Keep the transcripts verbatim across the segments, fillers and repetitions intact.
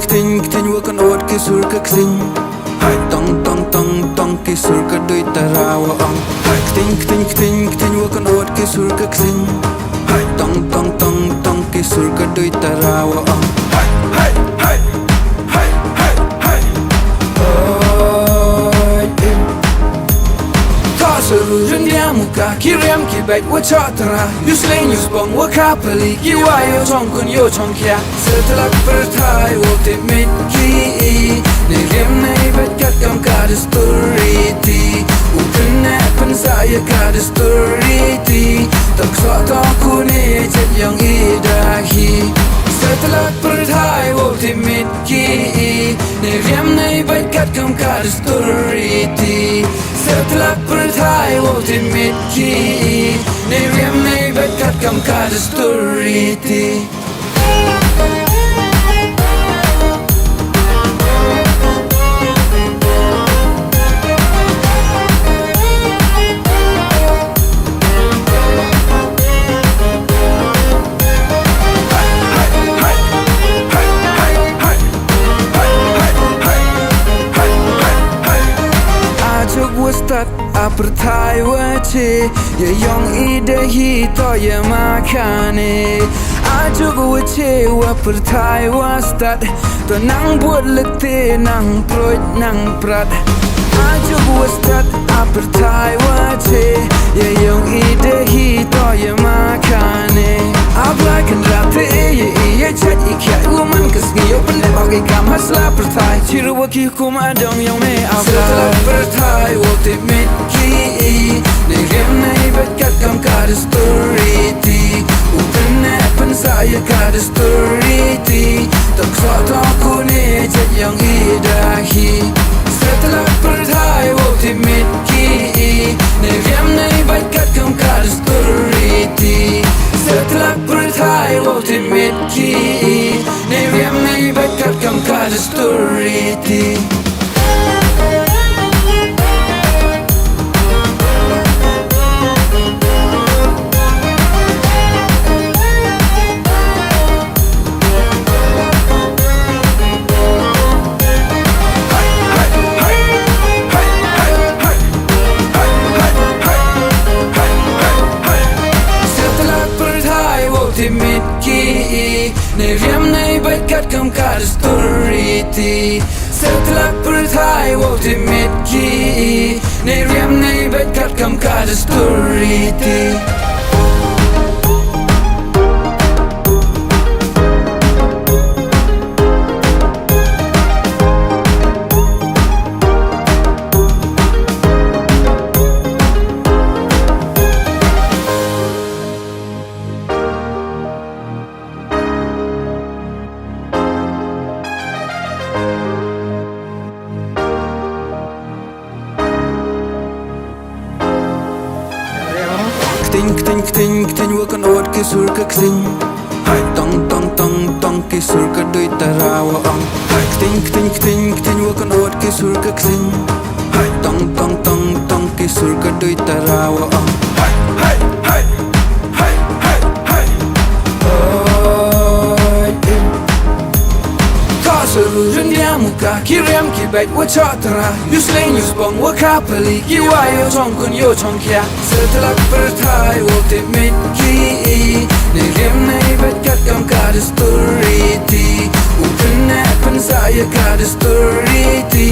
Ktien ktien wa kan ot ki sur ka ktien. Hai tong tong tong tong ki sur ka dui ta ra wa ong. Hai ktien ktien ktien ktien wa kan ot ki sur ka ktien. Hai tong tong tong tong ki sur ka dui ta ra wa ong. Hai hai hai hai hai hai. Oi, eh. Ka sa ru rin dia mu ka ki riam ki bek wa cha ta ra. Yu sleng yu spong wa ka pali ki wa yo chong kun yo chong kia. Sa ta lak par thai wo te mit ki i. Nei riam nei bet kat kam ka da story ti. U pyn ne pyn sa ya ka da story ti. Tok so to ku ne jet yong i da hi. Sa ta lak par thai wo te mit ki i. Nei riam nei bet kat kam ka da story ti. Sa ta lak par thai wo te mit ki i. Nei riam nei bet kat kam ka da story ti. Ajuk wa start a pyrthai wa che. Ya yong i da hi to ya ma kane. Ajuk wa che wa pyrthai wa start. To nang buat lete nang proit nang prat. Ajuk wa start a pyrthai wa che. Ya yong i da hi to ya ma kane. A black and rap te e ya i ya chat i kya. Woman kas ngi yo pen de ba ki kam hasla pyrthai. Chiru wa ki Kum adong yong me a. Sa ta lak par thai wo te mit ki i. Nei riam nei bet kat kam ka da story ti. U pyn ne pyn sa ya ka da story ti. Tok so to ku ne jet yong i da hi. Sa ta lak par thai wo te mit ki i. Nei riam nei bet kat kam ka da story ti. Sa ta lak par thai wo te mit ki i. Nei riam nei bet kat kam ka da story ti. Sa ta lak par thai wo te mit ki i. Nei riam nei bet kat kam ka da story ti. Sa ta lak par thai wo te mit ki i. Nei riam nei bet kat kam ka da story ti. Ktien ktien ktien ktien wa kan ot ki sur ka ktien. Hai tong tong tong tong ki sur ka dui ta ra wa ong. Hai ktien ktien ktien ktien wa kan ot ki sur ka ktien. Hai tong tong tong tong ki sur ka dui ta ra wa ong. Hai hai hai hai hai hai. Oi, eh. Ka sa ru rin dia mu ka ki riam ki bek wa cha ta ra. Yu sleng yu spong wa ka pali ki wa yo chong kun yo chong kia. Sa ta lak par thai wo te mit ki i. Nei riam nei bet kat kam ka da story ti. U pyn ne pyn sa ya ka da story ti.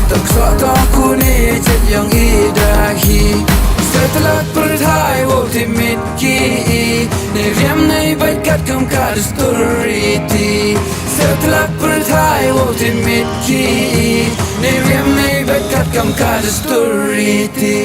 Tok so to ku ne jet yong i da hi. Sa ta lak par thai wo te mit ki i. Nei riam nei bet kat kam ka da story ti. Sa ta lak par thai wo te mit ki i. Nei riam nei bet kat kam ka da story ti.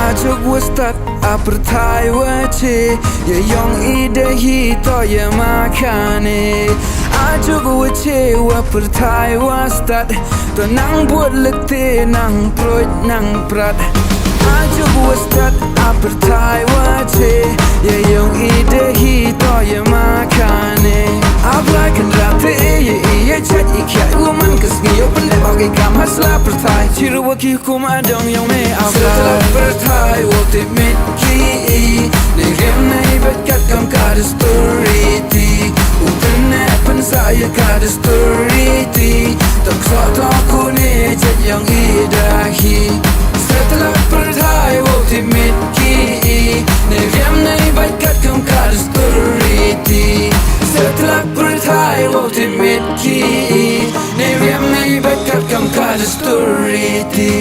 Ajuk wa start a pyrthai wa che. Ya yong i da hi to ya ma kane. Ajuk wa che wa pyrthai wa start. To nang buat lete nang proit nang prat. Chubu stat appertai wache, ye yong i de hi to ye makane. Apply kan rap e ye ye chat i kya woman kas ngi open de bagi kam hasla pertai. Chiru wa ki kum adong yong me apply. Apply pertai wo te mit ki i. Ne riam ne bat kat kam ka de story ti. Open ne pen sa ye ka de story ti. Tok so to ku ne chat yong i da hi. Apply pertai wo te mit ki i. Ne riam ne bat kat kam ka de story ti. Apply pertai wo te mit ki i. Ne riam ne bat kat kam ka de story ti.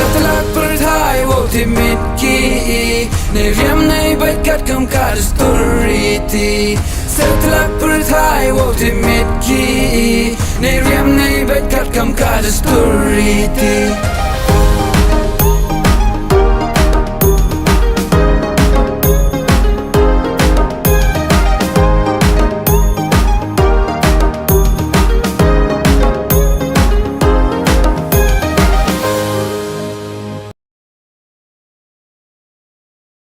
Apply pertai wo te mit ki i. Ne riam ne bat kat kam ka de story ti. Apply pertai wo te mit ki i. Ne riam ne bat kat kam ka de story ti.